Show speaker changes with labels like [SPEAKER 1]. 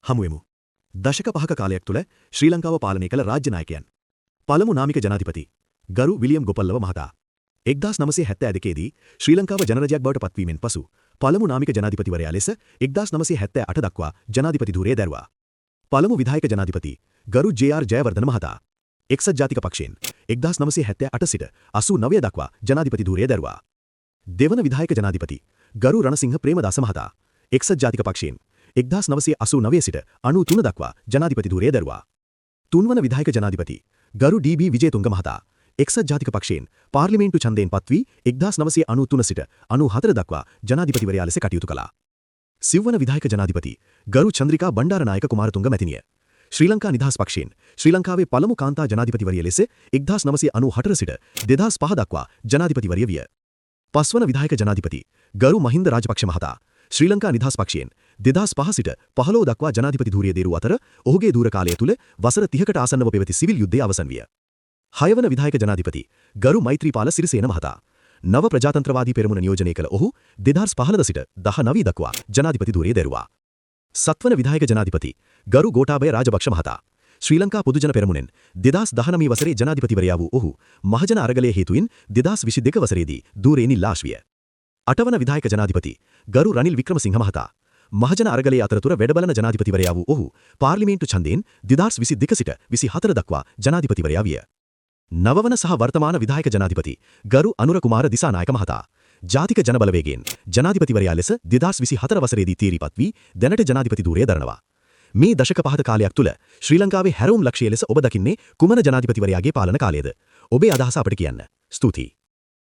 [SPEAKER 1] හමුවෙමු. දශක 5ක කාලයක් තුළ ශ්‍රී ලංකාව පාලනය කළ රාජ්‍ය නායකයන්. පළමු නාමික ජනාධිපති ගරු විලියම් ගොපල්ලව මහතා. 1972 දී ශ්‍රී ලංකාව ජනරජයක් බවට පත්වීමෙන් පසු පළමු නාමික ජනාධිපතිවරයා ලෙස 1978 දක්වා ජනාධිපති ධූරය දැරුවා. පළමු විධායක ජනාධිපති ගරු ජේ.ආර්. ජයවර්ධන මහතා. එක්සත් ජාතික පක්ෂයෙන් 1978 සිට 89 දක්වා ජනාධිපති ධූරය දැරුවා. දෙවන විධායක ජනාධිපති ගරු රණසිංහ ප්‍රේමදාස මහතා. එක්සත් ජාතික පක්ෂයෙන් 1989 සිට 93 දක්වා ජනාධිපති ධූරය දැරුවා. තුන්වන විධායක ජනාධිපති ගරු ඩී.බී. විජේතුංග මහතා. එක්සත් ජාතික පක්ෂයෙන් පාර්ලිමේන්තු ඡන්දයෙන් පත් වී 1993 සිට 94 දක්වා ජනාධිපතිවරයා ලෙස කටයුතු කළා. සිව්වන විධායක ජනාධිපති ගරු චන්ද්‍රිකා බණ්ඩාරනායක කුමාරතුංග මැතිණිය. ශ්‍රී ලංකා නිදහස් පක්ෂයෙන් ශ්‍රී ලංකාවේ පළමු කාන්තා ජනාධිපතිවරිය ලෙස 1994 සිට 2005 දක්වා ජනාධිපතිවරිය විය. පස්වන විධායක ජනාධිපති ගරු මහින්ද රාජපක්ෂ මහතා. ශ්‍රී ලංකා නිදහස් පක්ෂයෙන් 2005 සිට 15 දක්වා ජනාධිපති ධූරය දේරූ අතර, ඔහුගේ ධූර කාලය තුළ වසර 30කට ආසන්නව පැවති සිවිල් යුද්ධය අවසන් විය. හයවන විධායක ජනාධිපති ගරු මෛත්‍රීපාල සිරිසේන මහතා. නව ප්‍රජාතන්ත්‍රවාදී පෙරමුණ නියෝජනය කළ ඔහු 2015 සිට 19 දක්වා ජනාධිපති ධූරය දැරුවා. සත්වන විධායක ජනාධිපති ගරු ගෝඨාභය රාජපක්ෂ මහතා. ශ්‍රී ලංකා පොදුජන පෙරමුණෙන් 2019 වසරේ ජනාධිපතිවරයා වූ ඔහු මහජන අරගලය හේතුවෙන් 2022 වසරේදී ධූරයෙන් ඉල්ලා විය. අටවන විධායක ජනාධිපති ගරු රනිල් වික්‍රමසිංහ මහතා. මහජන අරගලයේ අතරතුර වැඩබලන ජනාධිපතිවරයා වූ ඔහු පාර්ලිමේන්තු ඡන්දයෙන් 2022 සිට 24 දක්වා ජනාධිපතිවරයා විය. නවවන සහ වර්තමාන විධායක ජනාධිපති ගරු අනුර කුමාර දිසානායක මහතා. ජාතික ජනබලවේගයෙන් ජනාධිපතිවරයා ලෙස 2024 වසරේදී තීරීපත් වී දැනට ජනාධිපති ධූරය දරනවා. මේ දශක 5ක කාලයක් තුළ ශ්‍රී ලංකාවේ හැරවුම් ලක්ෂ්‍ය ලෙස ඔබ දකින්නේ කුමන ජනාධිපතිවරයාගේ පාලන කාලයද? ඔබේ අදහස අපට කියන්න. ස්තුතියි.